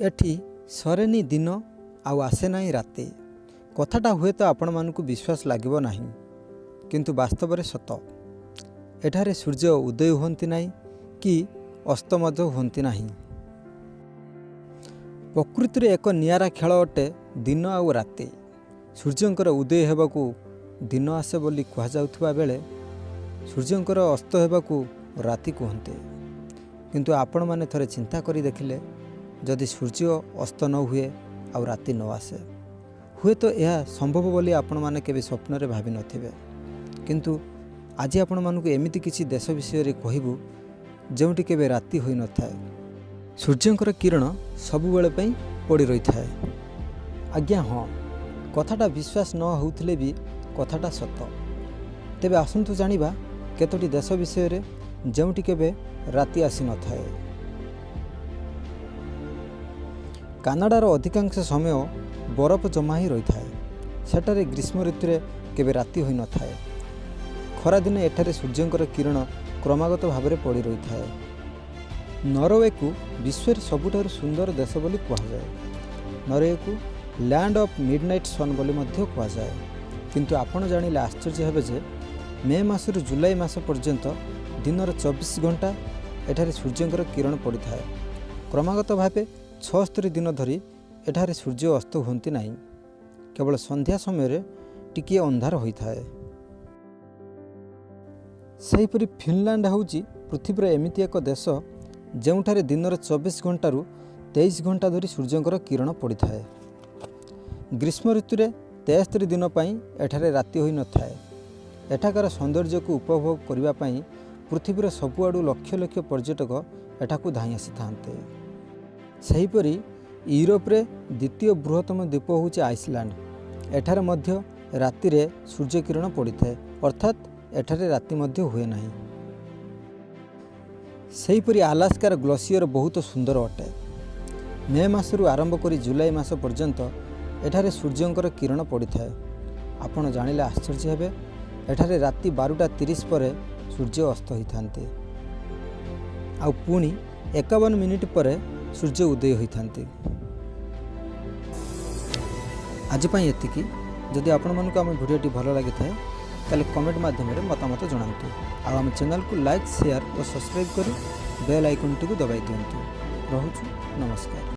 ଏଠି ସରେନି ଦିନ ଆଉ ଆସେ ନାହିଁ ରାତି। କଥାଟା ହୁଏତ ଆପଣମାନଙ୍କୁ ବିଶ୍ୱାସ ଲାଗିବ ନାହିଁ, କିନ୍ତୁ ବାସ୍ତବରେ ସତ। ଏଠାରେ ସୂର୍ଯ୍ୟ ଉଦୟ ହୁଅନ୍ତି ନାହିଁ କି ଅସ୍ତ ମଧ୍ୟ ହୁଅନ୍ତି ନାହିଁ। ପ୍ରକୃତିରେ ଏକ ନିଆରା ଖେଳ ଅଟେ ଦିନ ଆଉ ରାତି। ସୂର୍ଯ୍ୟଙ୍କର ଉଦୟ ହେବାକୁ ଦିନ ଆସେ ବୋଲି କୁହାଯାଉଥିବା ବେଳେ ସୂର୍ଯ୍ୟଙ୍କର ଅସ୍ତ ହେବାକୁ ରାତି କୁହନ୍ତି। କିନ୍ତୁ ଆପଣମାନେ ଥରେ ଚିନ୍ତା କରି ଦେଖିଲେ, ଯଦି ସୂର୍ଯ୍ୟ ଅସ୍ତ ନ ହୁଏ ଆଉ ରାତି ନ ଆସେ, ହୁଏତ ଏହା ସମ୍ଭବ ବୋଲି ଆପଣମାନେ କେବେ ସ୍ୱପ୍ନରେ ଭାବିନଥିବେ। କିନ୍ତୁ ଆଜି ଆପଣମାନଙ୍କୁ ଏମିତି କିଛି ଦେଶ ବିଷୟରେ କହିବୁ ଯେଉଁଠି କେବେ ରାତି ହୋଇନଥାଏ, ସୂର୍ଯ୍ୟଙ୍କର କିରଣ ସବୁବେଳେ ପାଇଁ ପଡ଼ି ରହିଥାଏ। ଆଜ୍ଞା ହଁ, କଥାଟା ବିଶ୍ୱାସ ନ ହେଉଥିଲେ ବି କଥାଟା ସତ। ତେବେ ଆସନ୍ତୁ ଜାଣିବା କେତୋଟି ଦେଶ ବିଷୟରେ ଯେଉଁଠି କେବେ ରାତି ଆସିନଥାଏ। କାନାଡ଼ାର ଅଧିକାଂଶ ସମୟ ବରଫ ଜମା ହୋଇ ରହିଥାଏ। ସେଠାରେ ଗ୍ରୀଷ୍ମ ଋତୁରେ କେବେ ରାତି ହୋଇନଥାଏ। ଖରାଦିନେ ଏଠାରେ ସୂର୍ଯ୍ୟଙ୍କର କିରଣ କ୍ରମାଗତ ଭାବରେ ପଡ଼ି ରହିଥାଏ। ନରୱେକୁ ବିଶ୍ୱରେ ସବୁଠାରୁ ସୁନ୍ଦର ଦେଶ ବୋଲି କୁହାଯାଏ। ନରୱେକୁ ଲ୍ୟାଣ୍ଡ ଅଫ୍ ମିଡ଼ନାଇଟ୍ ସନ୍ ବୋଲି ମଧ୍ୟ କୁହାଯାଏ। କିନ୍ତୁ ଆପଣ ଜାଣିଲେ ଆଶ୍ଚର୍ଯ୍ୟ ହେବେ ଯେ ମେ ମାସରୁ ଜୁଲାଇ ମାସ ପର୍ଯ୍ୟନ୍ତ ଦିନର 24 ଘଣ୍ଟା ଏଠାରେ ସୂର୍ଯ୍ୟଙ୍କର କିରଣ ପଡ଼ିଥାଏ। କ୍ରମାଗତ ଭାବେ 76 ଦିନ ଧରି ଏଠାରେ ସୂର୍ଯ୍ୟ ଅସ୍ତ ହୁଅନ୍ତି ନାହିଁ। କେବଳ ସନ୍ଧ୍ୟା ସମୟରେ ଟିକିଏ ଅନ୍ଧାର ହୋଇଥାଏ। ସେହିପରି ଫିନଲାଣ୍ଡ ହେଉଛି ପୃଥିବୀର ଏମିତି ଏକ ଦେଶ ଯେଉଁଠାରେ ଦିନର 24 ଘଣ୍ଟାରୁ 23 ଘଣ୍ଟା ଧରି ସୂର୍ଯ୍ୟଙ୍କର କିରଣ ପଡ଼ିଥାଏ। ଗ୍ରୀଷ୍ମ ଋତୁରେ 73 ଦିନ ପାଇଁ ଏଠାରେ ରାତି ହୋଇନଥାଏ। ଏଠାକାର ସୌନ୍ଦର୍ଯ୍ୟକୁ ଉପଭୋଗ କରିବା ପାଇଁ ପୃଥିବୀର ସବୁଆଡ଼ୁ ଲକ୍ଷ ଲକ୍ଷ ପର୍ଯ୍ୟଟକ ଏଠାକୁ ଧାଇଁ ଆସିଥାନ୍ତି। ସେହିପରି ୟୁରୋପରେ ଦ୍ୱିତୀୟ ବୃହତ୍ତମ ଦ୍ୱୀପ ହେଉଛି ଆଇସଲ୍ୟାଣ୍ଡ। ଏଠାରେ ମଧ୍ୟ ରାତିରେ ସୂର୍ଯ୍ୟକିରଣ ପଡ଼ିଥାଏ, ଅର୍ଥାତ୍ ଏଠାରେ ରାତି ମଧ୍ୟ ହୁଏ ନାହିଁ। ସେହିପରି ଆଲାସ୍କାର ଗ୍ଲେସିୟର ବହୁତ ସୁନ୍ଦର ଅଟେ। ମେ ମାସରୁ ଆରମ୍ଭ କରି ଜୁଲାଇ ମାସ ପର୍ଯ୍ୟନ୍ତ ଏଠାରେ ସୂର୍ଯ୍ୟଙ୍କର କିରଣ ପଡ଼ିଥାଏ। ଆପଣ ଜାଣିଲେ ଆଶ୍ଚର୍ଯ୍ୟ ହେବେ, ଏଠାରେ ରାତି 12:30 ପରେ ସୂର୍ଯ୍ୟ ଅସ୍ତ ହୋଇଥାନ୍ତି ଆଉ ପୁଣି 51 ମିନିଟ୍ ପରେ ସୂର୍ଯ୍ୟ ଉଦୟ ହୋଇଥାନ୍ତି। ଆଜି ପାଇଁ ଏତିକି। ଯଦି ଆପଣମାନଙ୍କୁ ଆମ ଭିଡ଼ିଓଟି ଭଲ ଲାଗିଥାଏ, ତାହେଲେ କମେଣ୍ଟ ମାଧ୍ୟମରେ ମତାମତ ଜଣାନ୍ତୁ ଆଉ ଆମ ଚ୍ୟାନେଲକୁ ଲାଇକ୍, ସେୟାର ଓ ସବସ୍କ୍ରାଇବ୍ କରି ବେଲ୍ ଆଇକନ୍ଟିକୁ ଦବାଇ ଦିଅନ୍ତୁ। ରହୁଛୁ, ନମସ୍କାର।